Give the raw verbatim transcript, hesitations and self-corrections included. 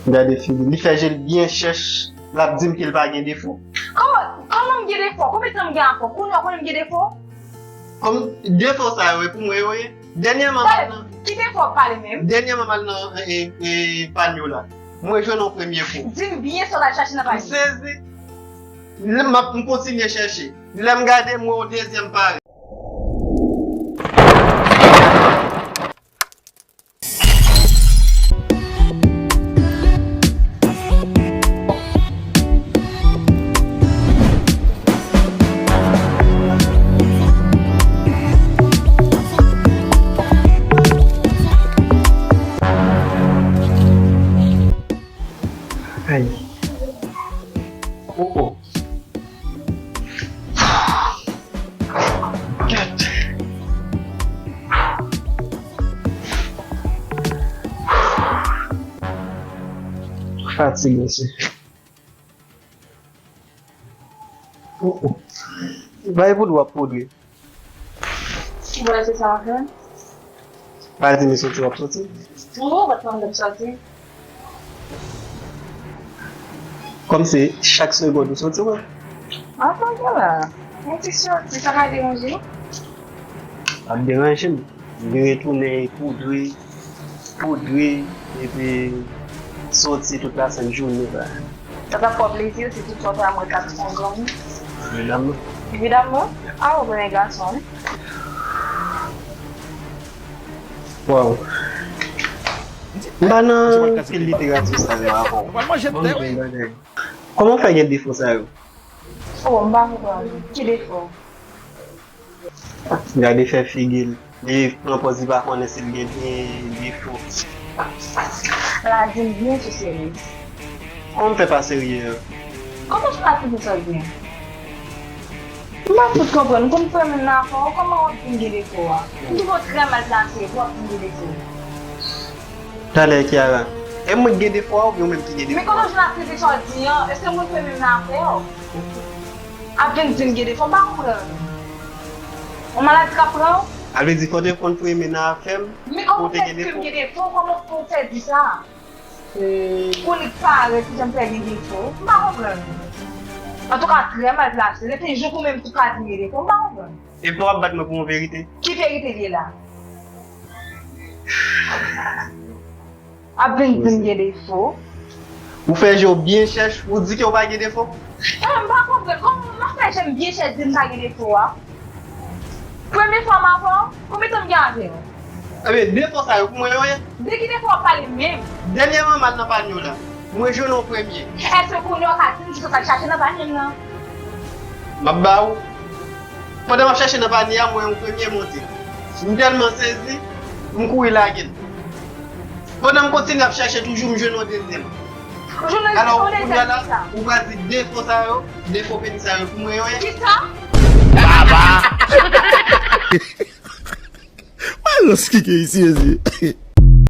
Gade figi l, li fè je l byen chèch, l ap di m ke l pa gen defo. Kòman, kòman m gen defo? Konbyen tan m gen avè w? Kounye a w konnen m gen defo? Kòm defo sa yo, e pou mwen yo ye. Dènyèman, m al nan, ki defo w ap pale menm? Dènyèman, m al nan, e, e, panyo la. Mwen jwenn yon premye fo. Di m byen sa w al chache nan panyo. M sezi. Lè m ap, m kontinye chèche. Lè m gade, m wè yon dezyèm pare. Ay. Oh, oh. Fatig, mesye. Oh, oh. Bay pou dwa poudre. Ou wè se sa w ap fè? Pa di m soti w ap soti. Ou pa t konn m t ap soti. Kòm se chak segonn ou soti, wè. Anfan, gen la. Yon ti soti, sa ka deranje w? Ap deranje m. Li retounen poudre, poudre, epi soti tout lasent jounen la. Sa t ap fè w plezi si tout sa w fè a mwen t ap fè w granmoun? Evidaman. Evidaman. A, ou renmen gason, wi. Waw. M pa nan fil literati sa yo ankò. Kòman w fè gen defo sa yo? Oh, m pa konprann. Ki defo? Gade fè figi l. Li pran pòz li pa konnen si l gen, gen defo. La di m byen sou serye. Kòman m fè pa serye an? Kòman w fè pa toujou sa w di an? M pa fout konprann. M konn premye nan afè w, kòman w ap di m gen defo a? M twouve w trè mal plase, epi w ap di m gen defo. Talè Kiara, e mwen ki gen defo a oubyen ou menm ki gen defo a? Men kòman w jwenn ak rete sa w di an? Èske moun premye nan afè w? Ap vin di m gen defo, m pa konprann. Yon maladi k ap pran w? A vle di fò w te konn premye nan afè m pou w te gen defo? Men kòman w fè di ke m gen defo? Kòman w fè di sa? Pou nik parèt, pou jan m fè gen defo? M pa konprann. Antouka, trè mal plase. Rete jouk ou menm tou ka di m gen defo, m pa konprann. Epi w ap bat mwen pou yon verite? Ki verite l ye la? Ap vin di m gen defo. Ou fè je w byen chèch, ou di ke w pa gen defo? Eh, m pa konprann. Kòman m ap fè je m byen chèch di m pa gen defo a? Premye fwa m avè w, konbyen tan m gen avè w? Ebyen, defo sa yo pou mwen yo ye. De ki defo w ap pale menm? Dènyèman m al nan panyo la, mwen jwenn yon premye. Èske kounye a w ka di m kisa w t al chache nan panye m nan? M ap ba ou. Pandan m ap chache nan panye a, m wè yon premye monte. M tèlman sezi, m kouri lage l. Pandan m kontinye ap chache toujou, m jwenn yon dezyèm. Alò, kounye a la, ou pral di defo sa yo, defo penis sa yo pou mwen yo ye? Kisa? Baba! Mwen lòs kike isi, mesye.